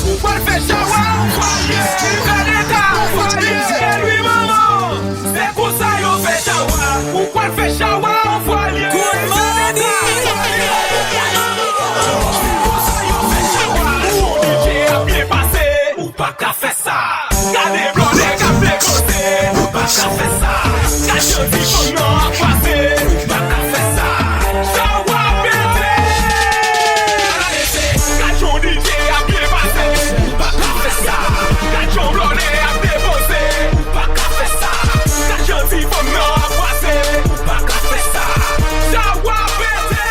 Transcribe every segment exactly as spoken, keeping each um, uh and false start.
Ou pral fè chawa, ou pral fè leta, ou pral fè lwi manman. Se konsa yo fè chawa, ou pral fè chawa, ou pral fè leta. Se konsa yo fè chawa, DJ a byen pase. Ou pa ka fè sa. Gade blòdè k ap depoze. Ou pa ka fè sa. Gade jan ti fanm nan ap pase. Ou pa ka fè sa. Chawa pete. Gade jan DJ a byen pase. Ou pa ka fè sa. Gade jan blòdè ap depoze. Ou pa ka fè sa. Gade jan ti fanm nan ap pase. Ou pa ka fè sa. Chawa pete.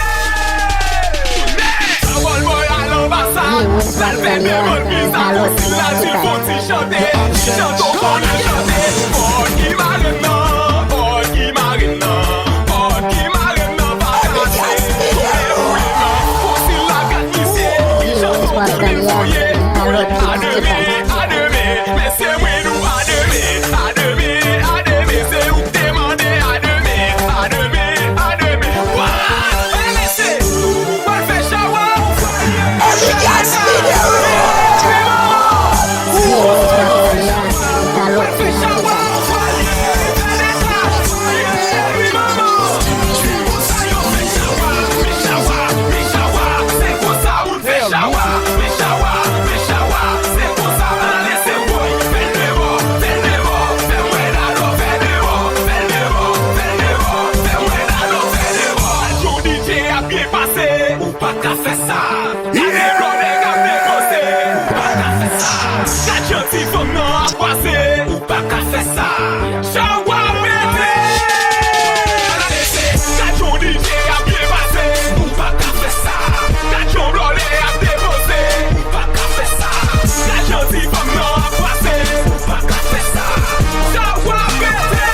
Parol bòy al anbasad, l al fè demann viza konsil la, di l fon ti chante, chante w konnen chante. Fò ki marenn nan, fò ki marenn nan, fò ki marenn nan pa kase. Konnen ou ye nan, konsil la gad misye, ki chante w konnen voye. A demen, a demen, mesye mwen nou a demen, a demen, a demen, se ou k te mande a demen, a demen, a demen. Wa! Mesye, ou pral fè chawa, ou pral fè leta. Fè chawa, fè chawa, fè chawa, se konsa. Fè chawa, fè chawa, fè chawa, se konsa. Ann lese woy, fè l devò, fè l devò, fè mwen dalo, fè devò, fè l devò, fè l devò, fè mwen dalo, fè devò. Jan DJ a byen pase, ou pa ka fè sa. Gade blòdè k ap depoze, ou pa ka fè sa. Gad jan ti fanm nan ap pase, ou pa ka fè sa. Chawa pete. Gad jan DJ a byen pase, ou pa ka fè sa. Gad jan blòdè ap depoze, ou pa ka fè sa. Gad jan ti fanm nan ap pase, ou pa ka fè sa. Chawa pete.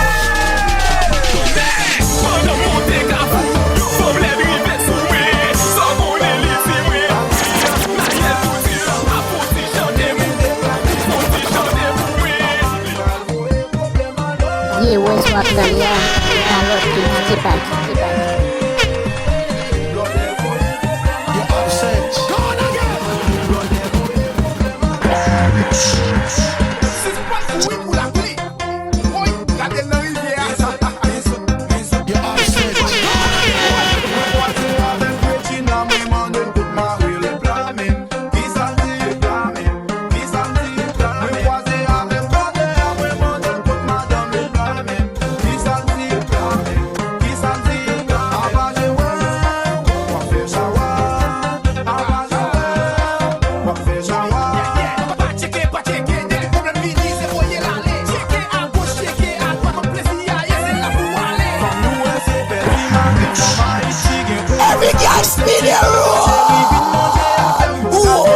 Pandan m monte kafou, yon fanm lèd rive sou mwen. Sa w konnen li di mwen. Nayèl tou di l ap fon ti chante pou mwen, fon ti chante pou mwen. Ye, wè sa w ap tande a, se pa lòt ke D J Pac. Sispann kouri pou lapli. Woy, gade l nan rivyè a. Every girl spin your roll. Whoa.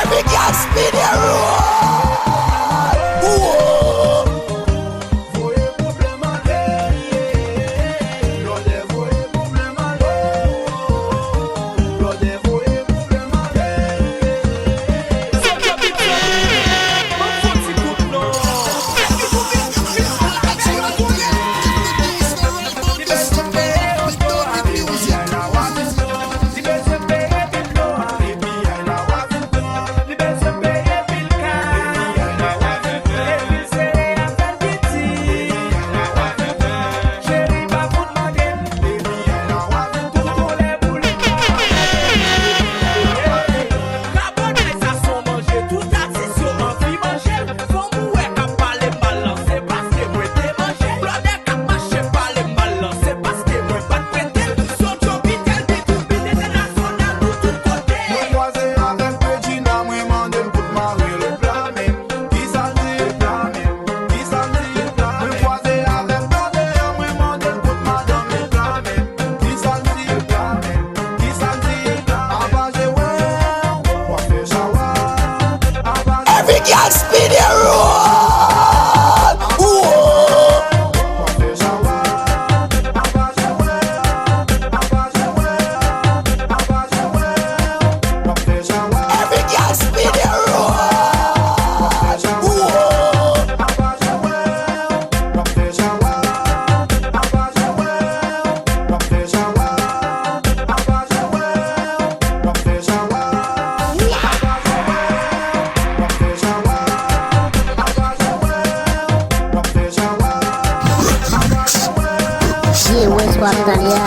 Every girl spin your roll. Whoa. Tande a,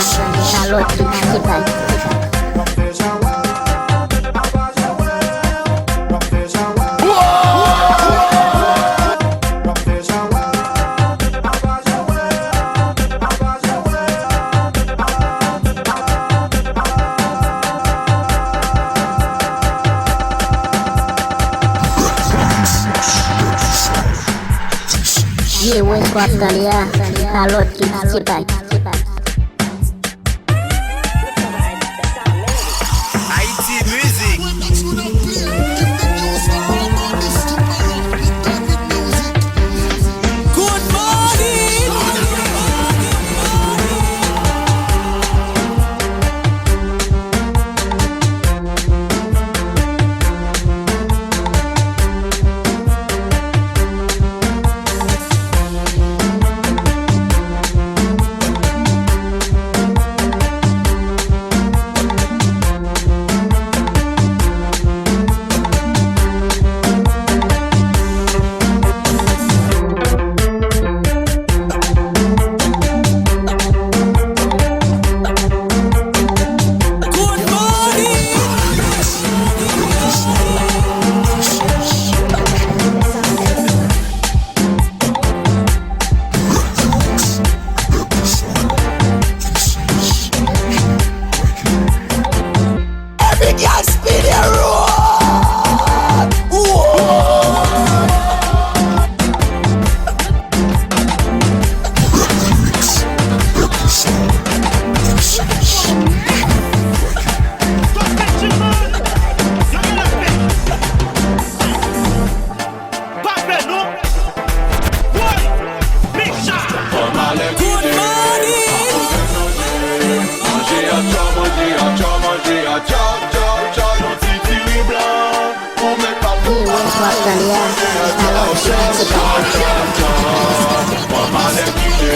kalòt ki, ki bay. Ye, wè sa w ap tande a, kalòt ki, ki bay. Haiti Music. Good morning. Every girl spin the road. Whoa. Pa fè non. Woy! Micha! Good morning! Manje atchò, manje atchò, manje atchò, tchò, tchò, yon ti diri blan. Pou mèt pa pou pa manje atchò, tchò, tchò, tchò, tchò. Manman lè kite,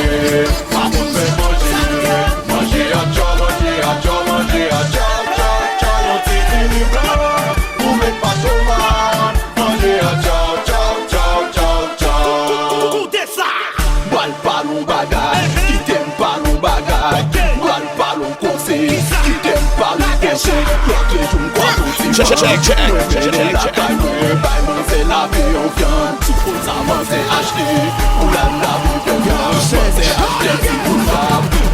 pa konn fè manje. Manje atchò, manje atchò, manje atchò, tchò, tchò, yon ti diri blan. Pou mèt pa tomat. Manje a tchaw, tchaw, tchaw, tchaw, tchaw. Koute sa! Bal pa lon bagay, kite m pa lon bagay. Bal pa lon konsèy, kite m pa lon konsèy. Lòt jou m kwè yon ti manman, mwen mennen lakay mwen, bay manzè lave yon vyann. Sou kont sa manzè achte, pou l al lave vyann nan. Manzè achte ti boul la,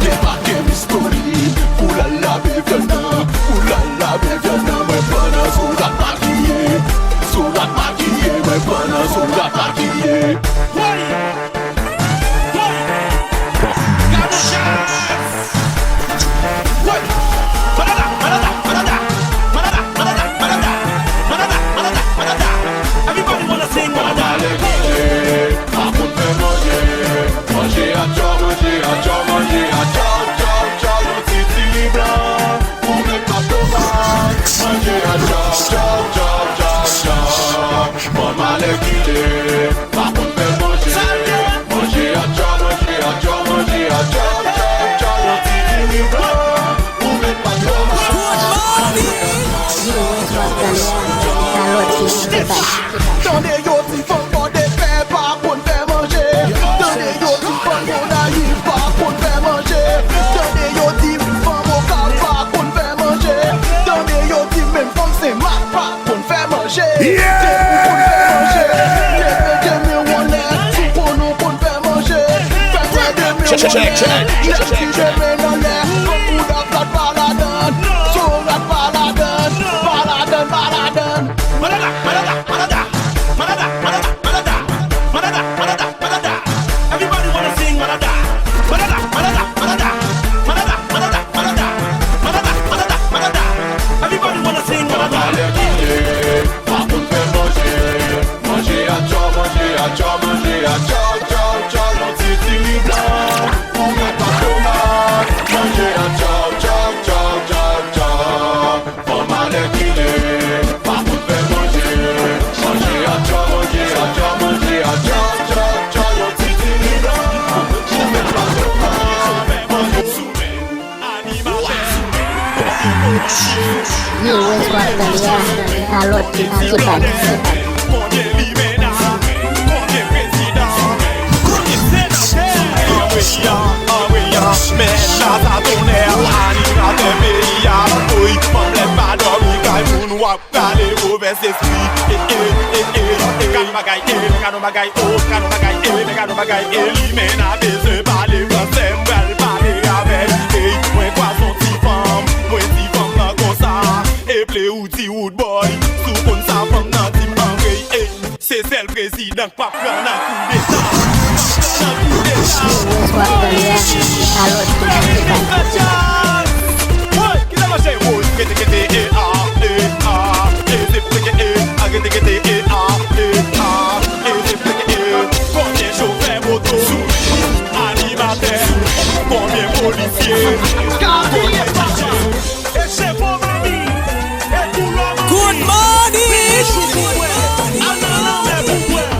debake biskolin, pou l al lave vyann nan, pou l al lave vyann nan. Mwen pandan sou rat makiye, sou rat makiye, mwen pandan sou rat makiye. Woy! Woy! Gade chans! Woy! Manada, manada, manada! Manada, manada, manada! Manada, manada, manada! Everybody wanna sing manada! Pa konn fè manje, manje a tchaw, manje a tchaw, manje a tchaw, tchaw, tchaw, yon ti diri blan. Pou mèt pa tomat, manje a tchaw, tchaw, tchaw, tchaw, tchaw. Manman lè kite, pa konn fè manje. Manje a tchaw, manje a tchaw, manje a tchaw, tchaw, tchaw, yon ti diri blan. Pou mèt pa tomat. Tande yo di fanm bòde fè pa konn fè manje. Tande yo di fanm Gonayiv pa konn fè manje. Tande yo di fanm Okap pa konn fè manje. Tande yo di menm fanm Senmak pa konn fè manje. Yeah! Depi w konn fè manje, leve de men w anlè, si w konnen w konn fè manje. Fè mwen de men w anlè, lè m di de men anlè, tankou w ap rat pa ladann, sou rat pa ladann, pa ladann, pa ladann. Manada, manada, manada, manada, manada, manada, manada, manada, manada. Everybody wanna sing manada. Manada, manada, manada, manada, manada, manada, manada, manada, manada. Everybody wanna sing manada. Manman lè kite, pa konn fè manje. Manje a tchaw, manje a tchaw, manje a tchaw, tchaw, tchaw, yon ti diri blan. Pou mèt pa tomat. Manje a tchaw, tchaw, tchaw, tchaw, tchaw. Manman lè kite, pa konn fè manje. Manje a tchaw, manje a tchaw, manje a tchaw, tchaw, tchaw, yon ti diri blan. Pou mèt pa tomat. Manje sou men. Yo, wè sa w ap tande a, kalòt ki, ki bay. Konbyen limena, konbyen prezidan, konbyen senatè. Anmwey, anmwey, men Lazare. Sèzespri, e, e, e, e, e, gad yon bagay, e, gad yon bagay, o, gad yon bagay, e, gad yon bagay, e, Limena bezwen pale fransè, m pral pale avè l, e, mwen kwè s on ti fanm, mwen di fanm nan konsa, eple ou di woodboy, si w konn sa fanm nan di m anrey, e, se sèl prezidan k p ap pran nan koudeta, nan koudeta. Woy, kite mache, woy, kete, kete, e, a, e, a, e, se freke, e, a, kete, kete, e, a, e, a, e, se freke, e. Konbyen chofè moto, animatè, konbyen polisye, konbyen DJ? E se bon manmi, e koulè manmi. Good morning. Vini chou pou mwen, al nan lanmè pou mwen.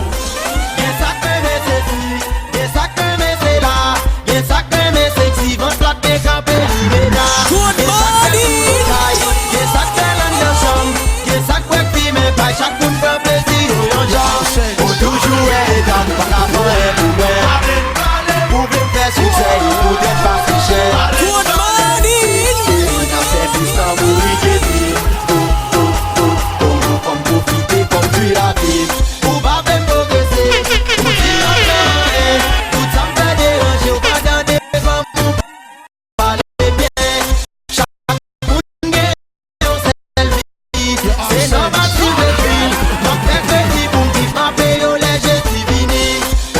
Gen sa k renmen sesi, gen sa k renmen sela, gen sa k renmen seksi, vant plat men kanpe Limena. Good morning. Gen sa k fè l anndan chanm, gen sa k bwè k fimen pay, chak moun pran plezi yo yon jan. Ou toujou wè eta m pa ka fè anyen pou mwen. Ou vle m fè siksè, e poutèt pa fichè. Good morning. E n ap fè plis tanbou li ke di. Oh, oh, oh, oh, oh, fò m pwofite, fò m jwi lavi. Ou pa vle m pwogrese, ou di m ap fè anyen. Tout sa m fè deranje w, pandan devan m ou pale byen. Chak moun gen yon sèl vi. Se nòmal si w vle fil, m ap fè kredi pou m viv, m ap peye w lè Jezi vini.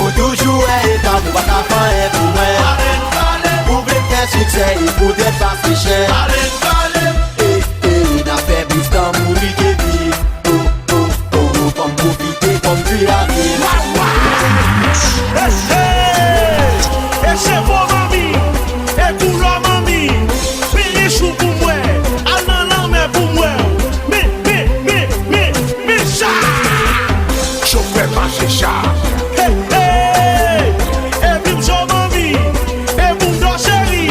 Ou toujou wè eta m, ou pa ka fè anyen pou mwen. Ou vle m fè siksè, e poutèt pa fichè. E, e, n ap fè plis tanbou li ke di. Oh, oh, oh, oh, fò m pwofite, fò m jwi lavi. E se bon manmi, e koulè manmi. Vini chou pou mwen, al nan lanmè pou mwen. Men, men, men, men, men sa. Chofè mache cha. Hey, hey. E vin zo manmi, e bounda cheri.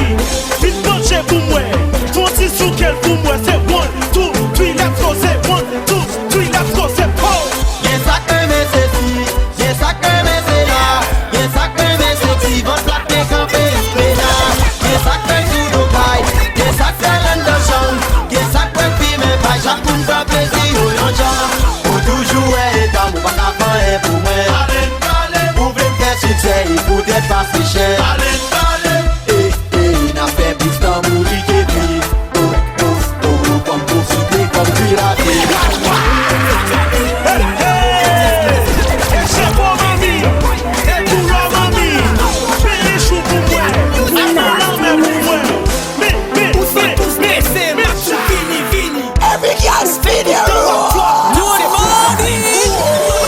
Vin panche pou mwen, fè on ti souke l pou mwen. Se one, two, three, let's go. Se one, two, three, let's go. Se po. Gen sa k renmen sesi, gen sa k renmen sela, gen sa k renmen seksi, vant plat men kanpe Limena. Gen sa k fè sou do kay, gen sa k fè l anndan chanm, gen sa k bwè k fimen pay, chak moun pran plezi yo yon jan. Ou toujou wè eta m, ou pa ka fè anyen pou mwen. Ou vle m fè siksè, e poutèt pa fichè. E, e, n ap fè plis tanbou li ke di. Oh, oh, oh, oh, fò m pwofite, fò m jwi lavi. Hey, hey. E se bon manmi, e koulè manmi. Vini chou pou mwen, al nan lanmè pou mwen. Men, men, men, men, men. Every girl's video. Good morning.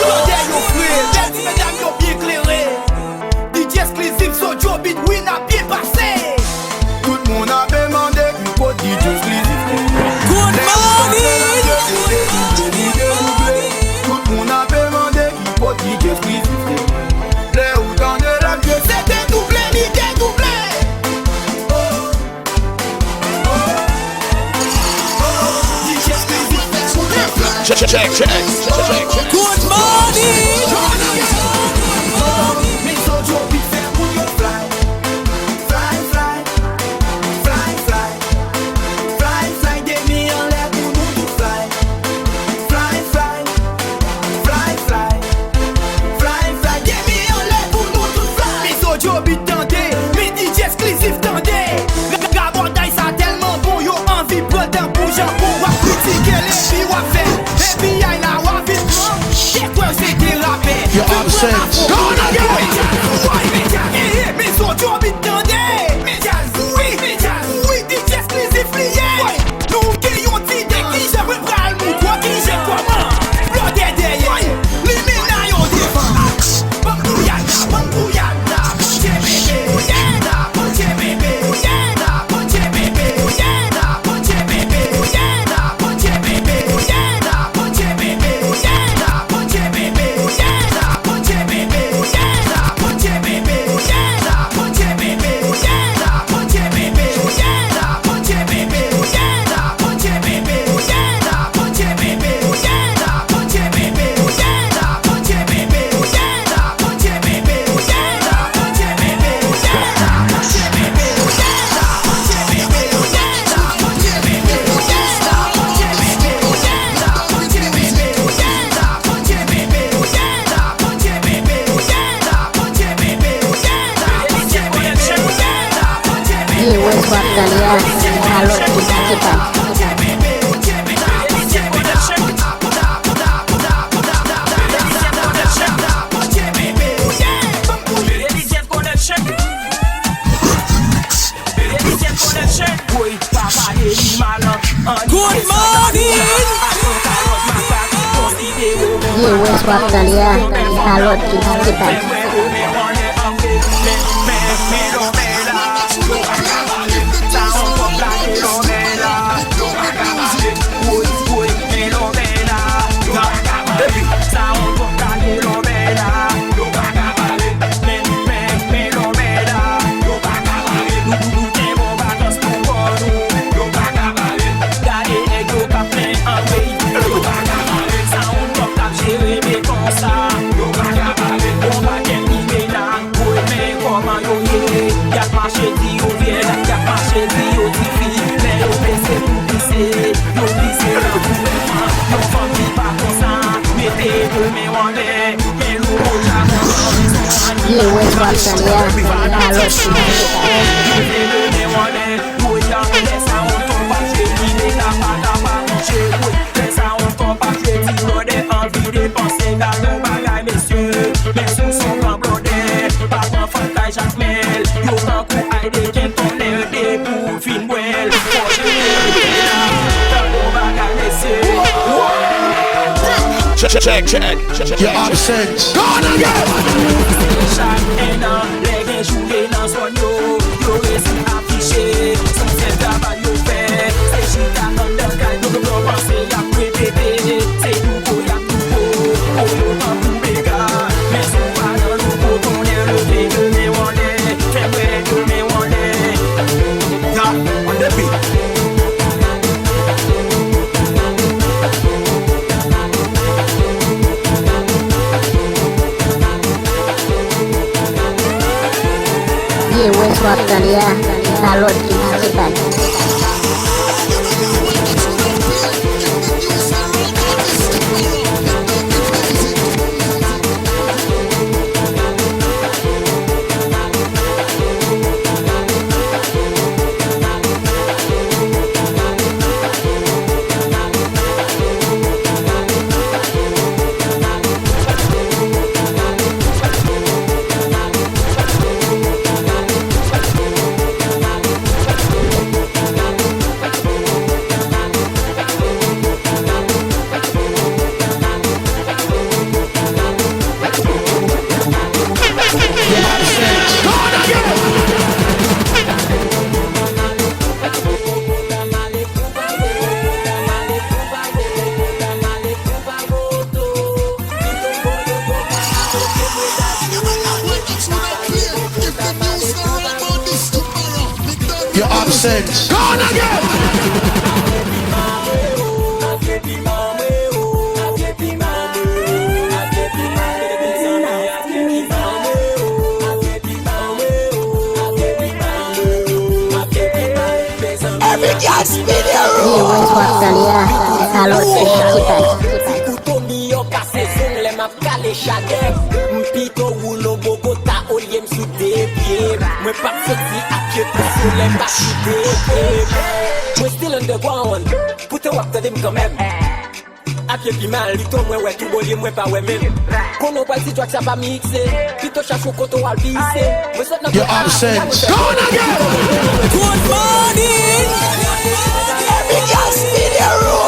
Blòdè yo fre, bèl ti medam yo byen klere. D J Exclusive, Sojo Beat, wi, n ap byen pase. Tout moun ape mande ki kot D J Exclusive te ye. Good morning. Tout moun ape mande ki kot D J Exclusive te ye. Lè ou tande rap, se dedouble, li dedouble. Check, check, check, check, check. Good morning. Fly, fly, fly, fly, get mi anlè pou nou tout fly. Fly, fly, fly, fly, fly, fly, get mi anlè pou nou tout fly. Men Sojo Beat tande, men D J Exclusive tande. Rabòday sa tèlman bon, yo anvi pran tan pou janbon. W ap kritike l epi w ap fè, epi ay la w ap vin pran. Te kwè w se te rapè. Yo absent. Woy, medya, woy, medya, eh, eh, men Sojo Beat tande. Medya, wi, medya, wi, D J Exclusive li ye. Nou gen yon ti de kijan mwen pral moutre w kijan kòman. Blòdè dèyè, limena yo devan. Ban m gouyad la, ban m gouyad la. Ponche bebe, gouyad la, ponche bebe, gouyad la, ponche bebe, gouyad la, ponche bebe, gouyad la, ponche bebe, gouyad la, ponche bebe, gouyad la, ponche bebe, gouyad la, ponche bebe, gouyad Kalòt ki pa. Good morning! Ye, wè, swa ap tande a, kalòt ki pa. Yo pa ka pale, bon, pa gen ide la. Woy, men kòman yo ye? Y ap mache di yo vyèj, y ap mache di yo tifi. Lè yo pese pou pise, yo pise nan gouvènman. Yon fanm ki pa konsa, mete de men w anlè. Men nou poko janm antann. Ye, wè, swa ap tande a, kalòt ki pa. Mete de men w anlè. Woy, lè sa yon tonpaj, li mete pa ta pa manje. Woy, lè sa yon tonpaj, ti blòdè anvi depanse. Gade yon bagay, mesye, men sou son gran blòdè. Pa pran fantay Jakmèl, yo tankou Heineken, tonnè, depi w fin bwè l. Fò jere l, gade yon bagay, mesye. Check, check, check, check, check. You're absent. Gone again. Chak ennan, lè gen joure nan zòn yo, yo resi afiche. Se yon sèl travay yo fè, se chita anndan kay yo, yo panse y ap repete. Se louko y ap louko, po yo tankou bega. Men si w pa nan louko, tonnè, leve de men w anlè, fè m wè de men w anlè. Ya, on the beat. Ye, wè, swa ap tande a, kalòt ki pa. You're absent. Gone again! Every girl spin your room. Ye, wè, swa ap tande a, kalòt ki pa. Ti kouto miyò kase zong lè m ap kale chagè. M pito woule yon Bogota olye m sou de pye. Mwen p ap soti a pye pou solèy pa chite. Mwen still underground, poutan w ap tande m kanmenm. A pye pi mal, pito mwen wè tou bolye mwen pa wè menm. Konnen w pral ti djwak sa pa mikse. Pito chache w kote w al pise. Mwen sot nan You're absent. Gone again! Good morning! Every girl spin your room.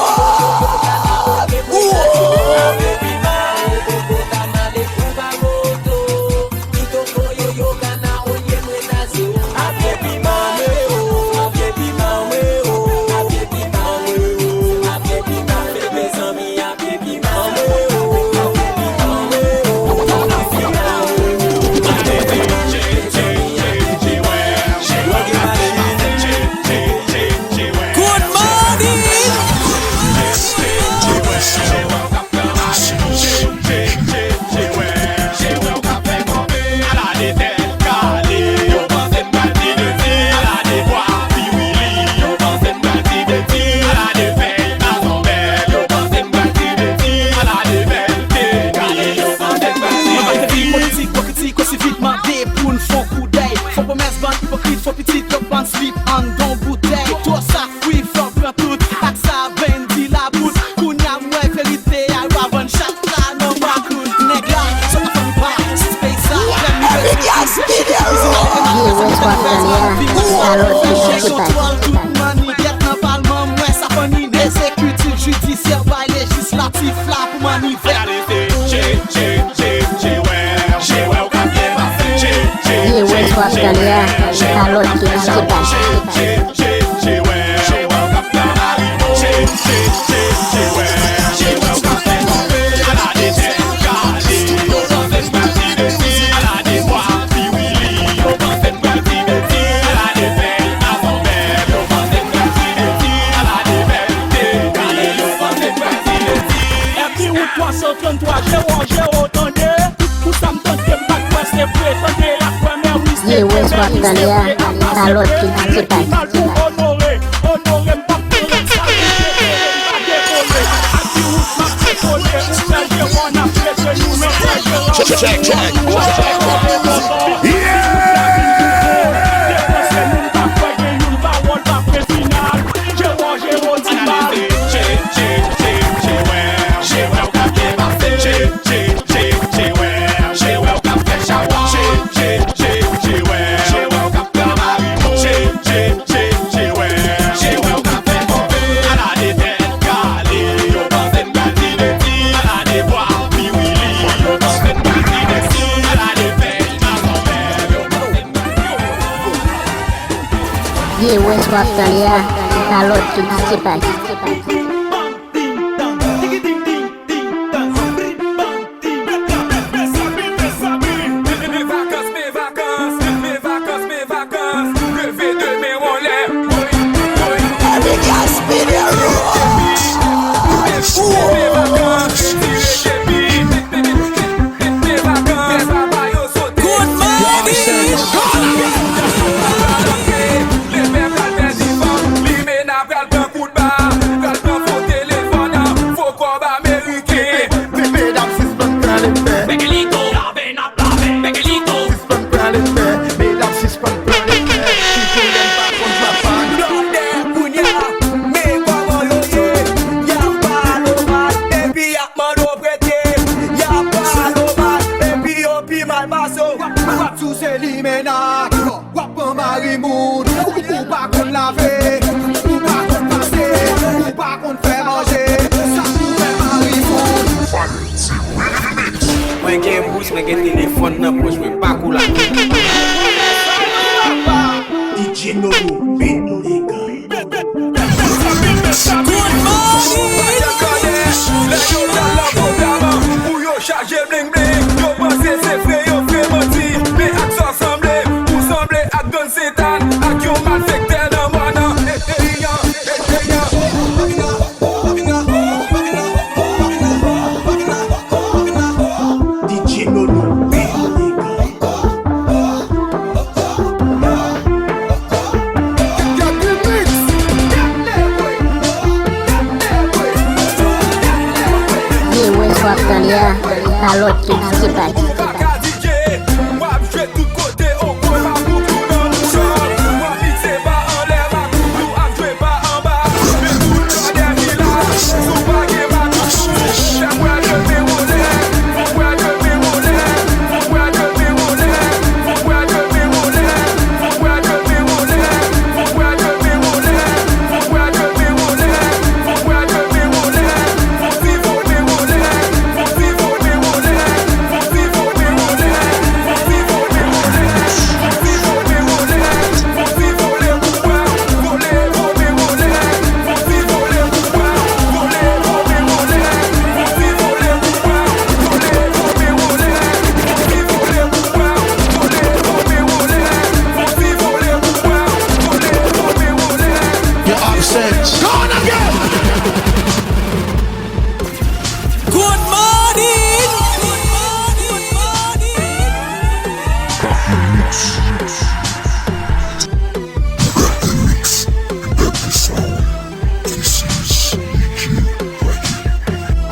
Ye wè sa w ap tande a, pa lòt ki Titi Paj. Tout pou manivèt nan palman, m wè sa fann vin egzekitif, jidisyè, bay lejislatif la pou manivèt. Ye wè sa w ap tande a, pa lòt ki Titi Paj. Epi Wout twa san tranntwa, Jewò, Jewò, tande. Pou sa m tande, m pa t kwè se vre. Tande, y ap kwè, men wi, se vre. Ye wè sa w ap tande a, pa lòt ki Titi Paj. Pou onore, onore, m p ap pran sa pou se vre, m pa dekole. Ak Wout m ap dekole, ou fè Jewò, n ap rete nou nan fè Jewò. Check, check, check. Yeah! Depanse nou, m pa kwè gen youn pawòl pa fè final. Jewò, Jewò, di mal. Ye wè sa w ap tande a, pa lòt ki Titi Paj. Good morning! Limena pral pran kout ba, pral pran fo telefòn, fo kòb ameriken. Medam sispann pale fè. Medam sispann pale fè. Sispann pale fè. Kite lè m pa konn papa. Blòdè kounye a, men kòman yo ye. Y ap pale w mal, epi y ap mande w prete. Y ap pale w mal, epi yo pi mal pase w. W ap, w ap souse limena. W ap pran mari moun, ou pa konn lave, ou pa konn pase, ou pa konn fè manje, sa pou fè mari moun. Mwen gen bous, mwen gen telefòn nan pòch mwen, pa kou la. D J Nono, beat maker. Good morning! Lè yo pral nan pwogram, pou yo chaje bling bling, yo panse se vre, yo vre manti. Men ak sa w sanble, ou sanble ak Don Setan, ak yon malfektè nan mòn nan. Hey, hey, hey, hey. D J Nono, beat maker. Ye wè sa w ap tande a, pa lòt ki Titi Paj. You're absent. Gone again! Good morning!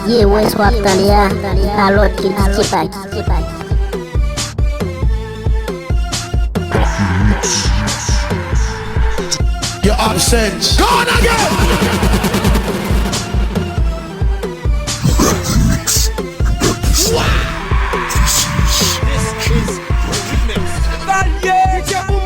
Ye wè sa w ap tande a, pa lòt ki Titi Paj. You're absent. Gone again! This is Remix. Valye, D J Boom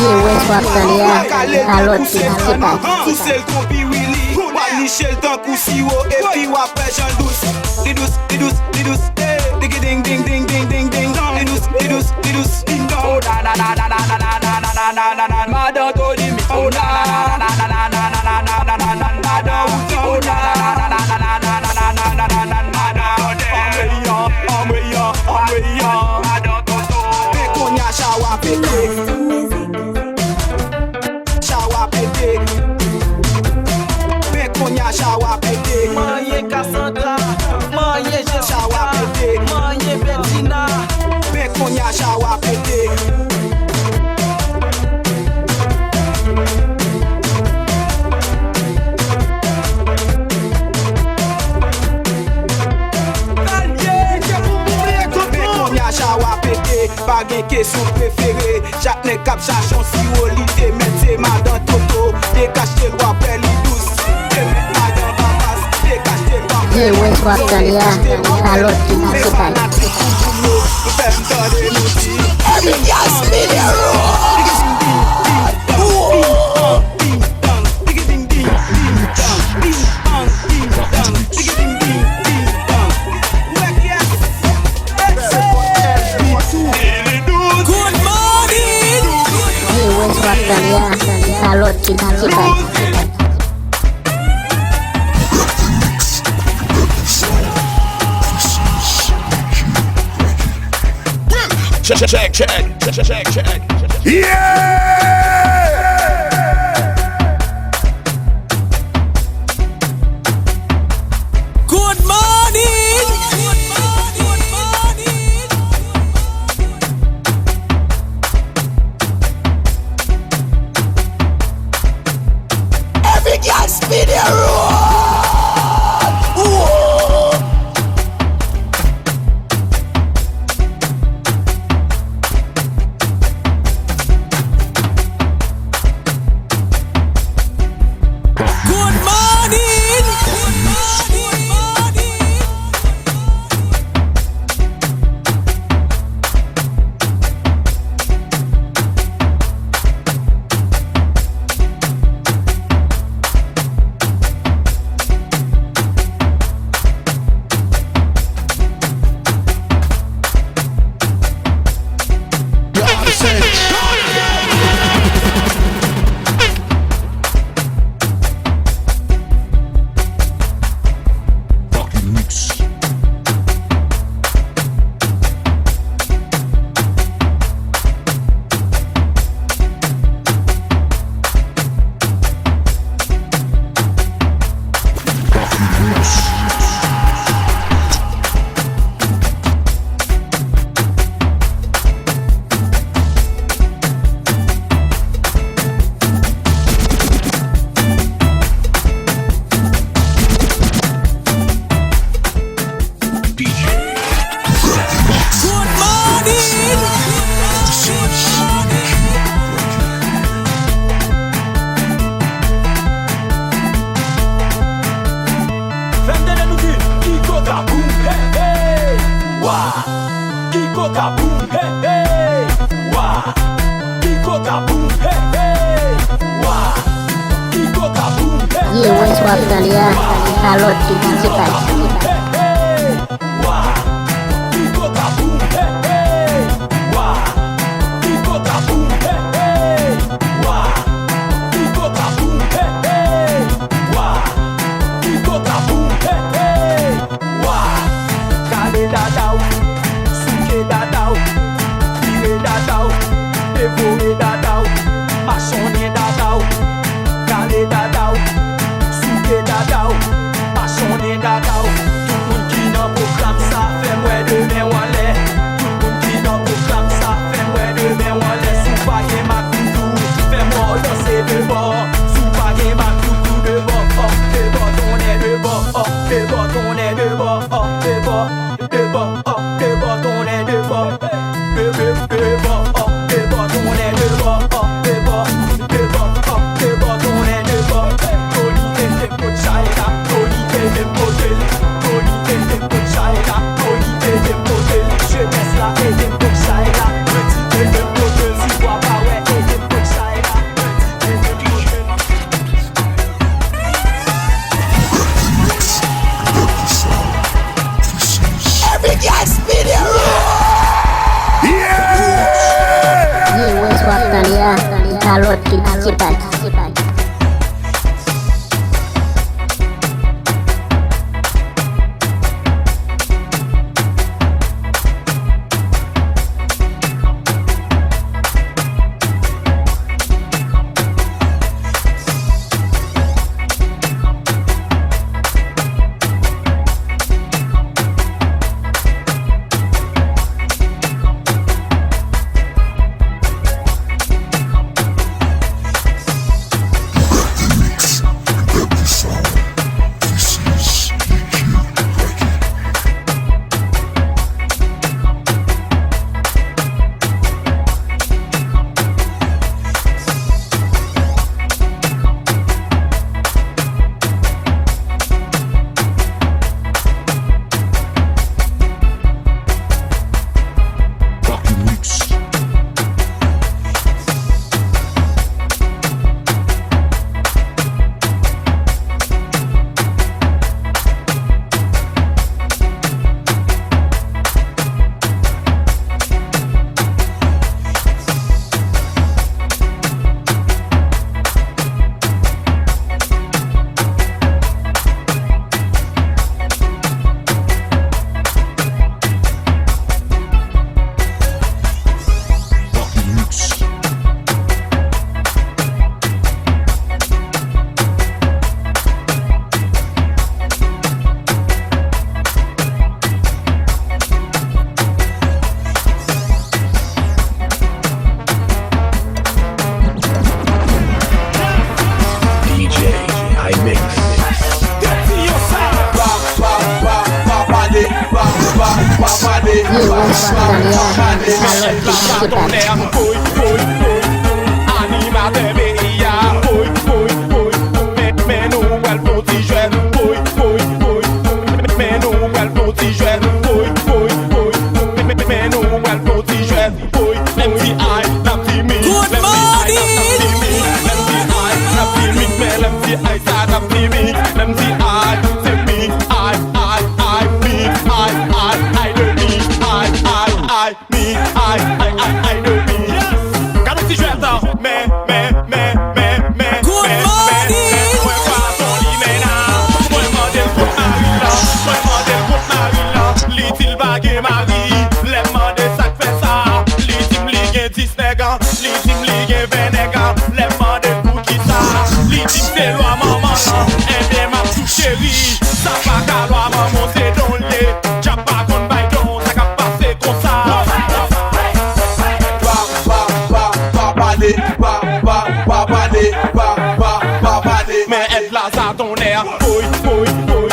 E wè sa w ap tande a, kalòt ki nan se pa. Pouse l kon piwili, w ap niche l tankou siwo, epi w ap wè jan l dous. Li dous, li dous, li dous, digi ding ding ding ding ding ding. Li dous, li dous, li dous, ding dong. Oh, na, na, na. Madan Tony, oh, na, na, na. Madan Woodson, oh, na, na, na. Anmweyan, anmweyan, anmweyan. Men kounye a chawa pete. Chawa pete. Men kounye a chawa pete. Manyen Cassandra, manyen Jessica, chawa pete. Manyen Bettina. Men kounye a chawa pete. Men kounye a chawa pete. Pa gen kesyon prefere. Chak nèg k ap chache yon siwo, li te mèt se madan Toto. Dekache l w ap wè li dous. Te mèt madan Babas. Dekache l w ap wè li dous. Te mèt madan Babas. Te fanatik Bouboune yo, nou fè m tande nou di. Every girl spin the road. Good morning. Ye wè sa w ap tande a, kalòt ki nan se pa. Check, check, check, check, check, check, check. Yeah! Good morning. Every girl spin the road. Whoa. Good morning. Good morning. Fè m tande nou di, Kiko Kaboum, hey, hey. Wa. Kiko Kaboum, hey, hey. Wa. Kiko Kaboum, hey, hey. Wa. Kiko Kaboum, hey, hey. Ye wè sa w ap tande a, kalòt ki nan se pa. Wa. Kiko Kaboum, hey, hey. Wa. Kiko Kaboum, hey, hey. Wa. Kiko Kaboum, hey, hey. Wa. Kiko Kaboum, hey, hey. Wa. Kale dada w, souke dada w, vire dada w, devore dada w, machonnen dada w. Kale dada w, souke dada w, machonnen dada w. Alòt ki D J Pati. D J High Mix. Yo, what's up, Daniel? Salòd ki pase. Animatè peyi a, woy, woy, woy. Men, men nou pral fè yon ti jwèt, woy, woy, woy. Men nou pral fè yon ti jwèt, woy, woy, woy. Men, men nou pral fè yon ti jwèt, woy, woy. Lè m di ay, n ap di mi. Lè m di ay, n ap, n ap di mi. Lè m di ay, n ap di mi. Men lè m di ay, sa n ap di mi. Lè m di ay, se mi, ay, ay, ay, mi, ay, ay, ay de mi, ay, ay, ay. Mi, ay, ay, ay, ay, de mi. Gad yon ti jwèt, men, men, men, men, men, men, men, men, mwen pa son limena. Mwen mande l kot mari l lan, mwen mande l kot mari l lan. Li di l pa gen mari. Lè m mande sa k fè sa, li di m li gen dis nèg, li di m li gen ven nèg. Lè m mande l poukisa, li di m se lwa manman l lan. Ebyen, m ap di w cheri, sa pa ka lwa manman w, se don l ye. Dyab pa konn bay don, sa k ap pase konsa. Pa, pa, pa, pa pale, pa, pa, pa pale, pa, pa, pa pale. Men èd la sa tonnè, woy, woy, woy.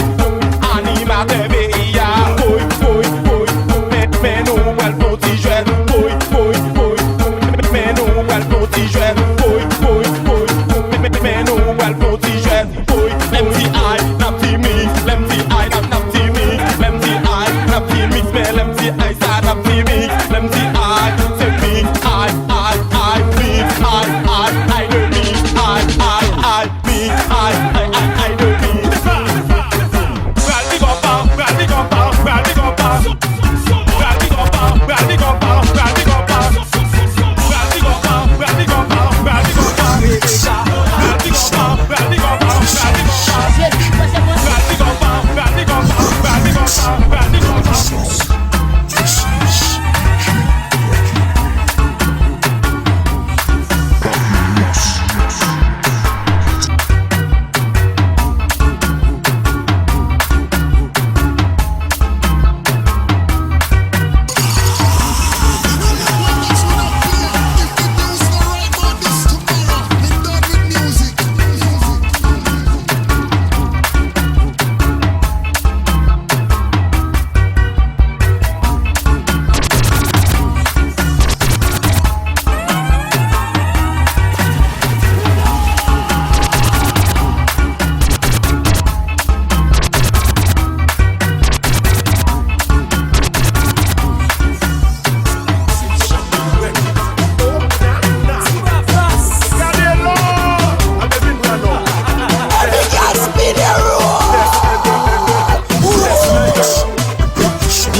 Animatè peyi a, woy, woy, woy. Men, men nou pral fè yon ti jwèt, woy, woy, woy. Men nou pral fè yon ti jwèt, woy, woy, woy. Men, men, men nou pral fè yon ti jwèt. Woy, lè m di ay, n ap di mi. Lè m di ay, n ap, n ap di mi. Lè m di ay, n ap di mi. Men lè m di ay, sa n ap di mi. Lè m di ay, se mi. Ay, ay, ay, mi. Ay, ay, ay, de mi. Ay, ay, ay, mi. Ay, ay, ay, ay, ay, de mi. Pral di konpa, pral di konpa, pral di konpa.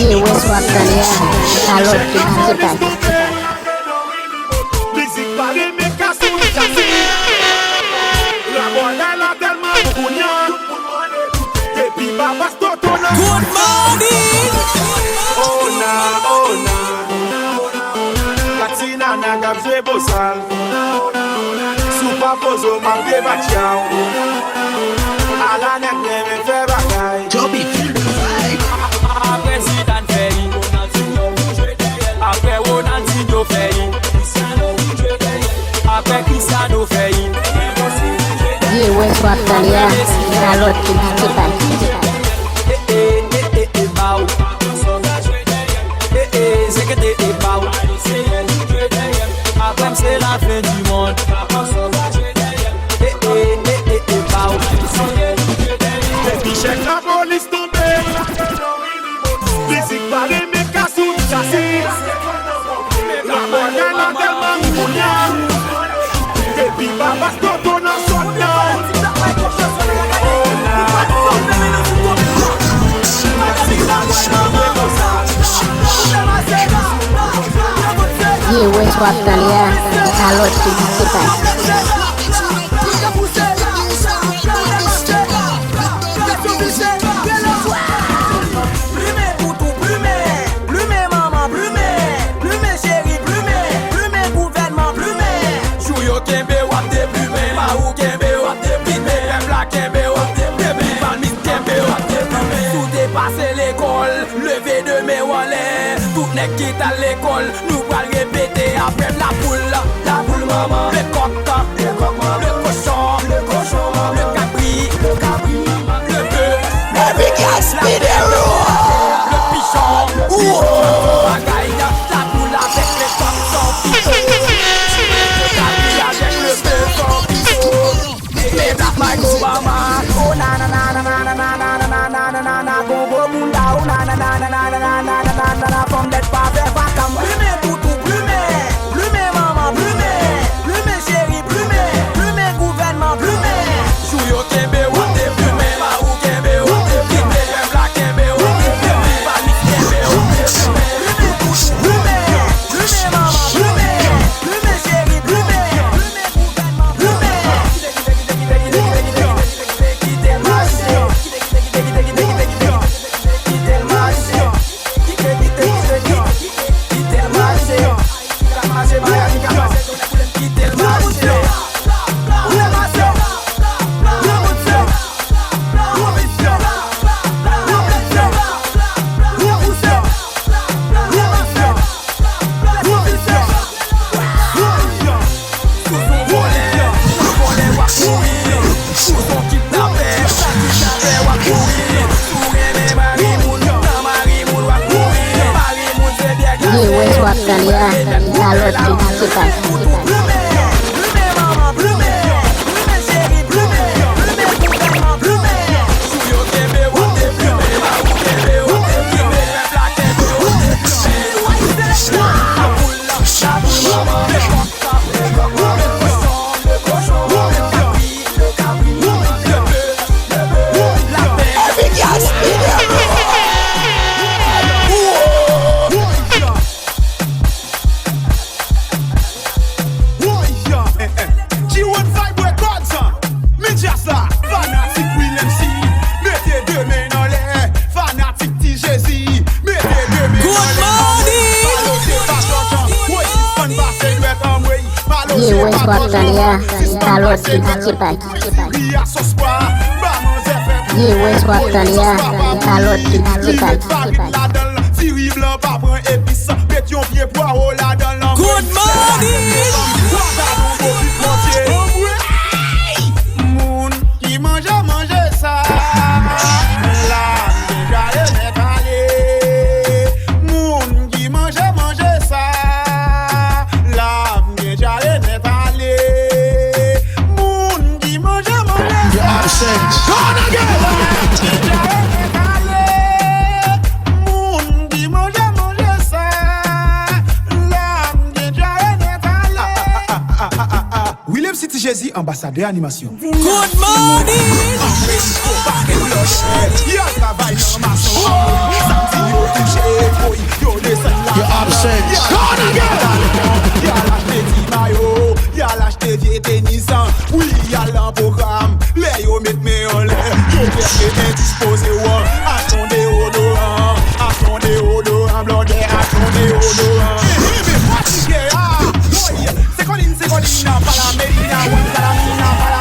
Ye, wè sa w ap tande a, Salòd ki pase pase. Mizik pa limit, ka sou li, Ap debat yaw. Ala nèg renmen fè bagay. Joby feel the vibe. Apre Zidane fè li, Ronaldinho bouje dèyè l. Apre Ronaldinho fè li, Cristiano bouje dèyè l. Apre Cristiano fè li, Messi bouje dèyè l. Ye, wè, so ap tande a, se pa lòt ke D J Pal. Eh, eh, eh, eh, eh, bow. Eh, eh, zekete, eh, bow. Apre m se la fin du monde. Eh, eh, eh, eh, eh, bow. Depi chèf lapolis tonbe, mizik pa renmen kase w kase. Rapò nan nan tèlman moun ya. Depi Babas Toto nan zòn nan. Ye, wè, so ap tande a, se pa lòt ke D J Pal. Plimen toutou, plimen, plimen manman, plimen, plimen cheri, plimen, plimen gouvènman, plimen. Jou yo kenbe w ap deplimen, Mawu kenbe w ap deplimen, pèp la kenbe w ap deplimen, Palmis kenbe w ap deplimen. Si w te pase lekòl, leve de men w anlè. Tout nèg ki t al lekòl, nou pral repete apre m. Lapoul, lapoul manman, lekòk, lekòk manman, lekochon, lekochon manman, lekabri, lekabri manman, lebèf, lebèf, lapichon, pichon, bagay, lapoul avèk lekòk son pichon, lekabri avèk lebèf son pichon. Mezanmi, Obama. Oh, na, na, na, na, na, gongo bunda. Oh, na, na, na, na, fanm bèt pa fè vakam. Plimen toutou, plimen, plimen manman, plimen, plimen cheri, plimen, plimen gouvènman, plimen. Jou yo kenbe w ap deplimen, Mawu kenbe w ap deplimen, pèp la kenbe w ap deplimen, Palmis kenbe w ap deplimen. Plimen toutou, plimen, plimen manman, plimen, plimen cheri, plimen, plimen gouvènman, plimen. Sou son vòlè, sou vòlè w ap mouri. Sou son kidnapè, kidnapè w ap mouri. Si w renmen mari moun, nan mari moun w ap mouri. Mari moun se pyè gason. Ye, wè, so ap tande a, se pa lòt ke D J Pal. Plimen, plimen manman, plimen, plimen cheri, plimen, plimen gouvènman, plimen. Jou yo kenbe w ap deplimen, Mawu kenbe w ap deplimen, pèp la kenbe w ap deplimen. G one Vibe Records, men djaz la, fanatik Will M C, mete de men anlè, fanatik Ti Jezi, mete de men anlè. Good morning! Palo se pa tòt, woy, sispann pase dwèt anmwey. Palo se pa tòt, sispann pase dwèt anmwey. Wi, a sòs pa, ba manzè fè. Ye, wè, so ap tande a, se pa lòt ke D J Pal. Diri blan pa pran epis, met yon pye pwawo ladan l. Good morning! Wa gadon bobit Bondye. Moun ki manje, manje sa, la m deja remèt ale. Moun ki manje, manje sa, la m deja remèt ale. Moun ki manje, manje sa, la m deja remèt ale. Moun ki manje, manje sa, la m deja remèt ale. William City Jezi, anbasadè animasyon. Good morning! An Meksiko, pa gen lòchè. Y al travay nan mason. Samdi, yo touche, boy, yo desann la. Yo absent. Y al achte ti mayo, y al achte vye tenis. Wi, y al nan pwogram. Lè yo met men anlè, yo fè ke endispoze w. Achte yon deodoran, achte yon deodoran, blòdè, achte yon deodoran. Ehe, men fatige a. Woy, se kòlin, se kòlin, pa la melina, woy, pa la mina, pa la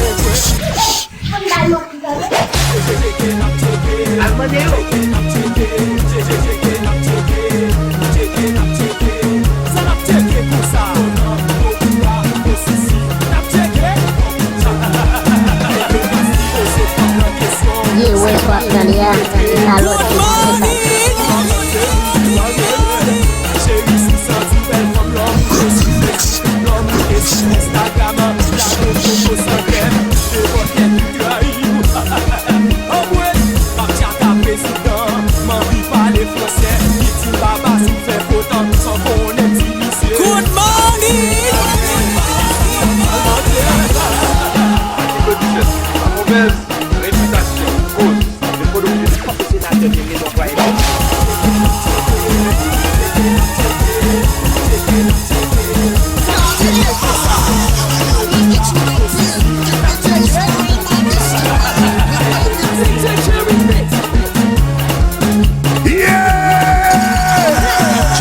Al mande yo. Sa n ap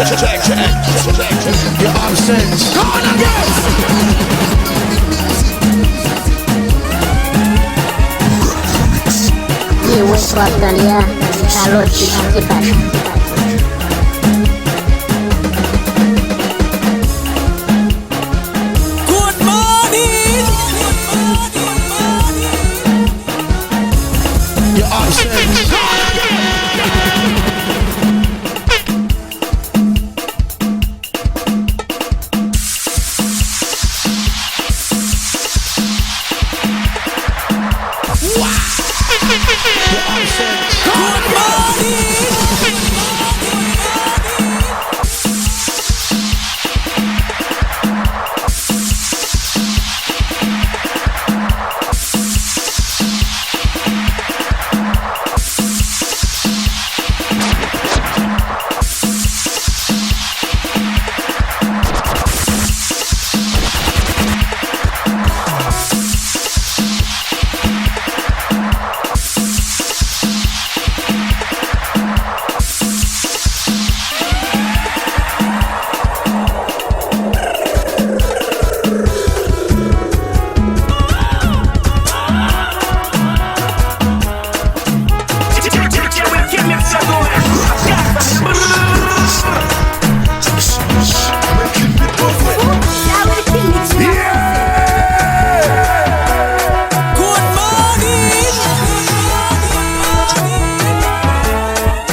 Check, check, check, check. Yo, Absence. Gone again. Ye, wè sa w ap tande a, se pa lòt ki, ki pa. Good morning. Yo, Absence.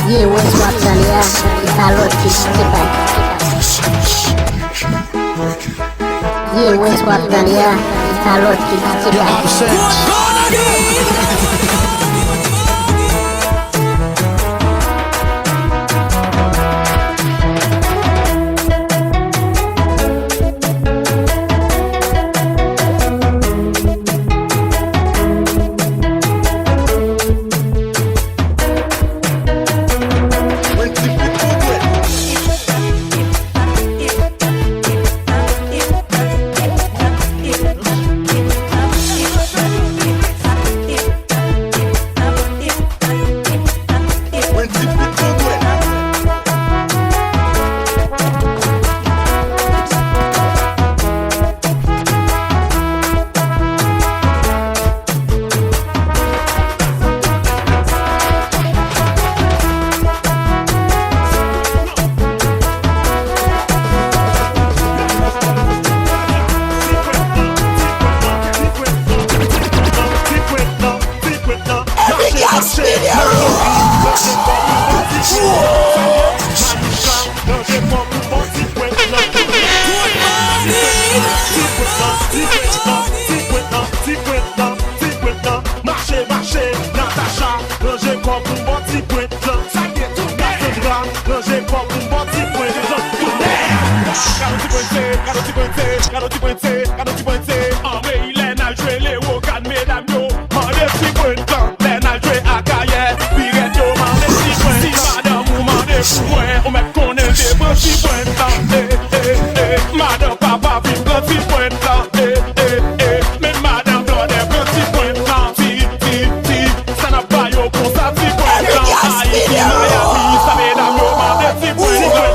Ye, wè sa w ap tande a, se pa lòt ki, ki pa. Ye, wè sa w ap tande a, se pa lòt ki, ki pa. Mache, mache, Natacha, ranje kò pou m bò ti pwent lan. Sa k ye tou? Cassandra, ranje kò pou m bò ti pwent lan. Tounen! Gade ti pwente, gade ti pwente, gade ti pwente, gade ti pwente. Anmwey, lè n al jwe Lewogàn, medam yo mande ti pwent lan. Lè n al jwe Akayè, Pirèt yo mande ti pwent lan. Si madanm ou mande pou mwen, ou mèt konnen m te pran ti pwent lan. Eh, eh, eh, madanm papa vin pran ti pwent lan. Eh, eh, eh, men madanm blòdè pran ti pwent lan. Ti, ti, ti, sa n ap ba yo konsa ti pwent lan? Ayiti, Miami, sa medam yo mande ti pwent lan.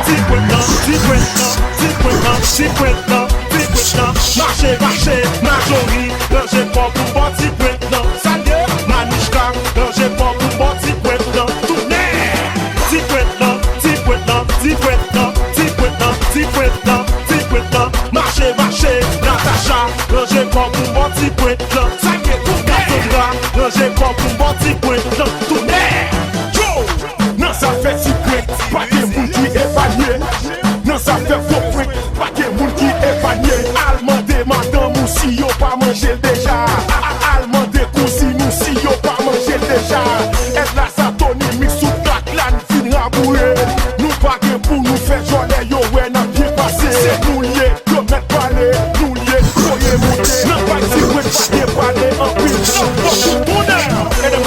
Ti pwent lan, ti pwent lan, ti pwent lan, ti pwent lan, ti pwent lan. Mache, mache, Majori, ranje kò pou m bò ti pwent lan. Salye, Manouchka, ranje kò pou m bò ti pwent lan. Tounen! Ti pwent lan, ti pwent lan, ti pwent lan, ti pwent lan, ti pwent lan, ti pwent lan. Mache, mache, Natacha, ranje kò pou m bò ti pwent lan. Sa k ye tou? Cassandra, ranje kò pou m bò ti pwent lan. Tounen! Yo! Nan zafè ti pwent, pa gen moun ki epanye. Nan zafè gwo pwent, pa gen moun ki epanye. Al mande madanm ou si yo pa manje l deja. A, a, al mande kouzin ou si yo pa manje l deja. Èd la sa Tony Mix sou track la, n fin raboure. Nou pa gen pou nou fè djòlè, yo wè n ap byen pase. Se nou l ye, yo mèt pale, nou l ye, voye moute. Nan bay ti pwent, pa gen pale anpil. Fòk nou tounen.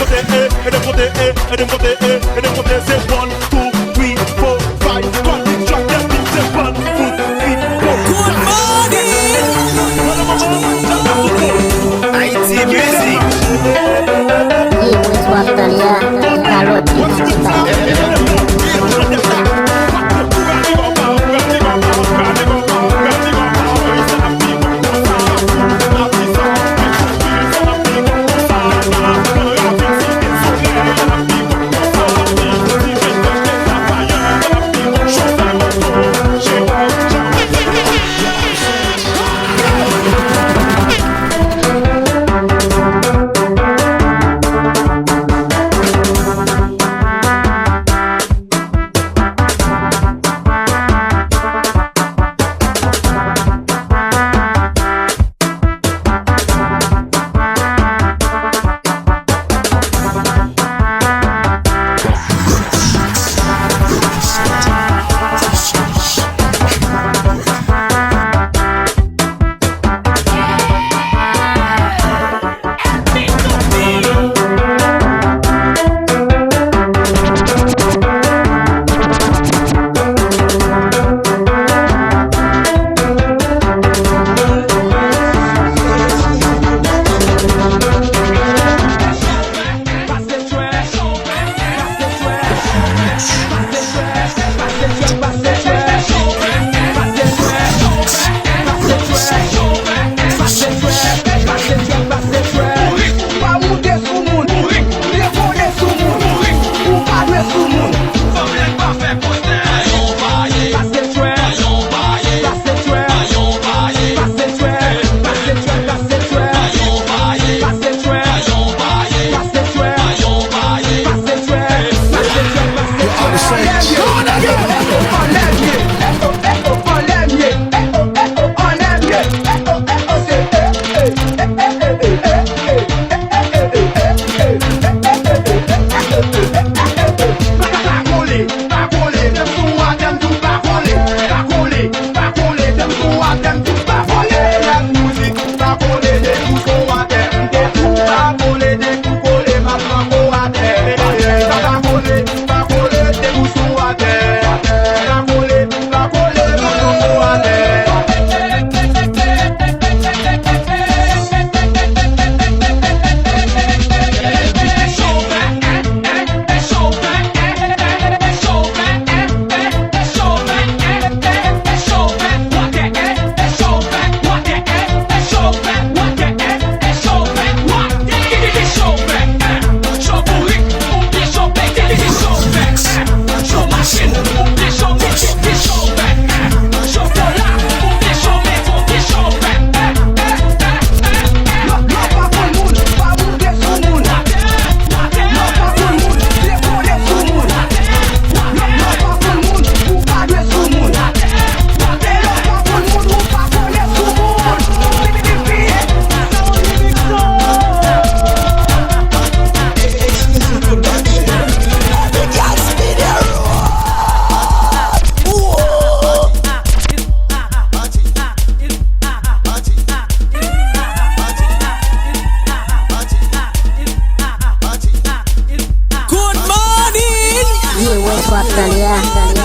Ye wè sa w ap tande a,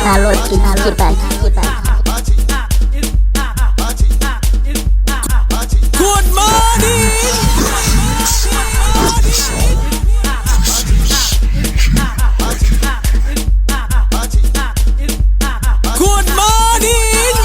pa lòt ke D J Paki. Good morning. Good morning.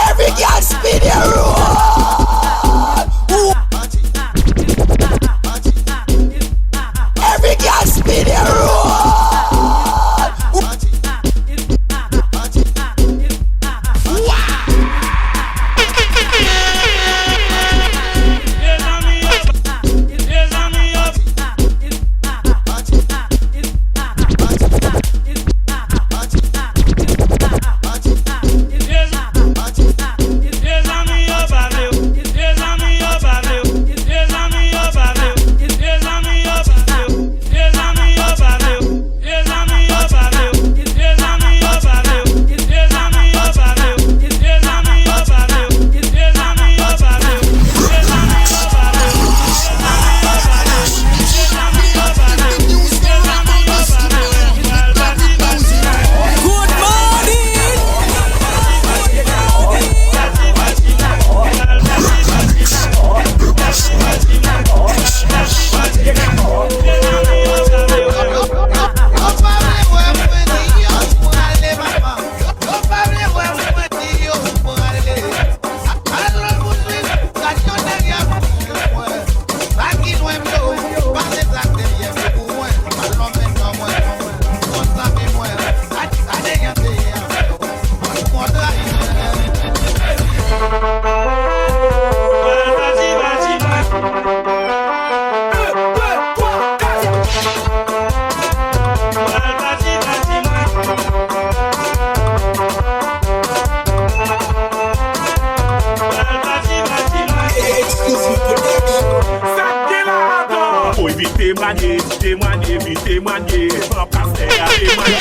Every girl spin the road. Every girl spin the road. Oy, vin temwanye, temwanye, vin temwanye. Devan pastè a, temwanye.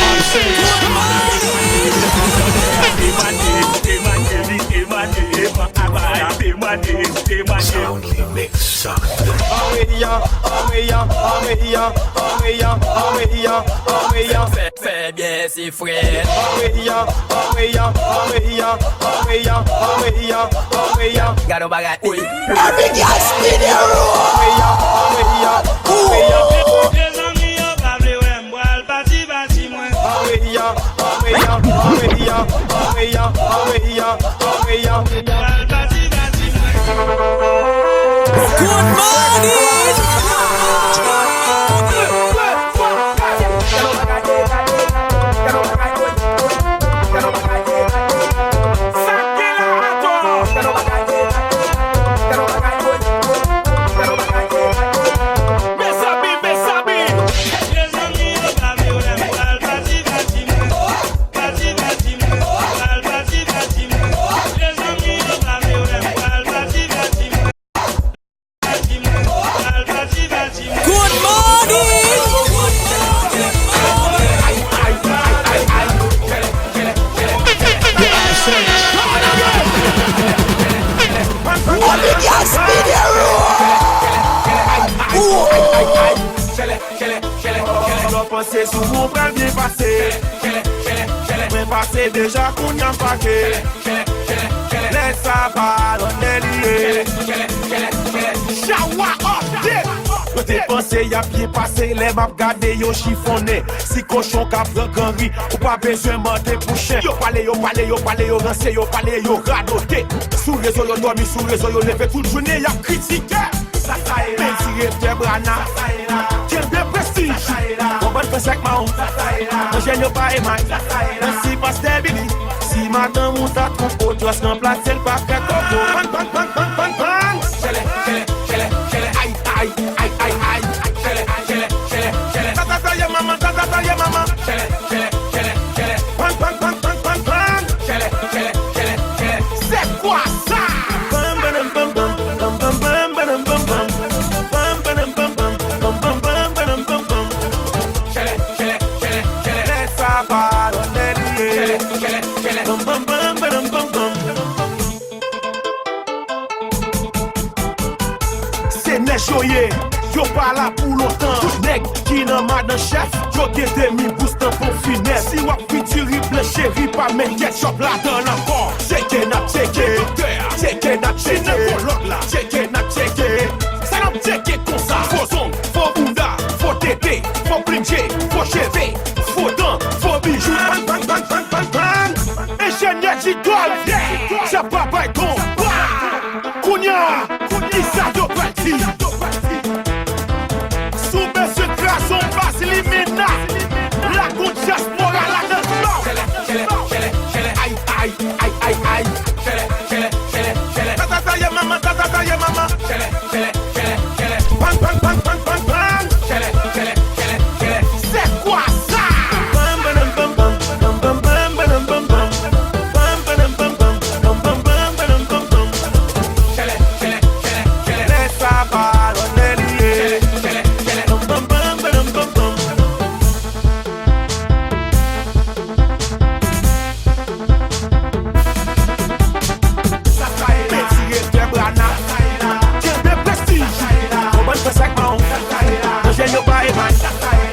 Temwanye, temwanye, vin temwanye. Devan pastè a, temwanye, temwanye. Sound remix. Anmweya, anmweya, anmweya, anmweya, anmweya, anmweya. Fè, fè byen, se frè. Anmweya, anmweya, anmweya, anmweya, anmweya, anmweya. Gade yon bagay, wi. Every girl spin the road. Anmweya, anmweya, anmweya. Mezanmi yo pa vle wè m pral pati, pati mwen. Anmweya, anmweya, anmweya. Good morning! Good morning! Obligas Mineiro! Lè w panse sou mwen, ou pral byen pase. Mwen pase deja, kounye a m pake. Lè sa pa lòt lè li ye. Chawa update. Yo te panse y ap byen pase, lè m ap gade yo chifonnen. Si kochon ka pran granri, ou pa bezwen mande pou chen. Yo pale, yo pale, yo pale, yo ranse, yo pale, yo radote. Sou rezo yo dòmi, sou rezo yo leve, tout jounen y ap kritike. Men direktè Brana, kenbe prestij. Konprann fransè ak mawon. Nan jèn yo pa emay. Nan si pastè Bili. Si madanm ou ta twonpe w, Djòs ranplase l pa fè koko. Pan, pan, pan, pan, pan, pan. Chèlè, chèlè, chèlè, chèlè. Ay, ay, ay, ay, ay. Chèlè, chèlè, chèlè, chèlè. Tata, tata, ye manman, tata, tata, ye manman. Chèlè, chèlè, chèlè, chèlè. Pan, pan, pan, pan, pan, pan. Chèlè, chèlè, chèlè, chèlè. C'est quoi ça? Pam, pam, pam, pam. Pam, pam, pam, pam, pam, pam. Pam, pam, pam, pam, pam. Pam, pam, pam, pam, pam, pam. Chèlè, chèlè, chèlè, chèlè. Lè sa pa lòt lè li ye. Chèlè, chèlè, chèlè. Pam, pam, pam, pam, pam, pam. Se nèg yo ye, yo pa la pou lontan. Tout nèg ki nan madan chèf, yo gen demi bous nan pon finèf. Si w ap fri diri blan cheri, pa met ketchup ladan l ankò. Tcheke n ap tcheke, tcheke n ap tcheke, tcheke n ap tcheke. Sa n ap tcheke konsa? Fo zong, fo bounda, fo tete, fo plim je, fo cheve, fo dan, fo bijou. Bang, bang, bang, bang, bang, bang. Enjenyè Didòl, yeah! Sa pa bay ton. Kounye a, kisa yo pral di? Si w bezwen kraze yon baz limena, la gon dyaspora ladan l. Ay, ay, ay, ay, ay. Tata, tata, ye manman, tata, tata, ye manman. Bang, bang, bang, bang, bang, bang. C'est quoi ça? Lè sa pa lòt lè li ye. Mesi Etè Brana, kenbe prestij. Konprann fransè ak mawon. Nan jèn yo pa emay.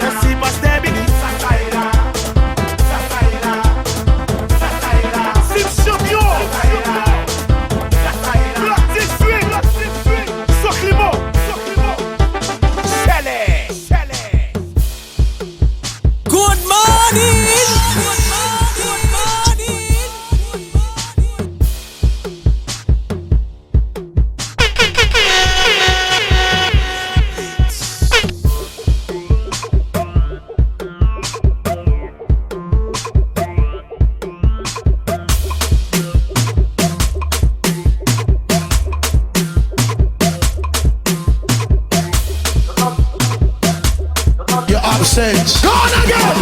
Mesi pastè Bili. Sim chanpyon. Blòk dizuit. Soklimo. Sèlè. Sèlè. Good morning! You're absent. Gone again!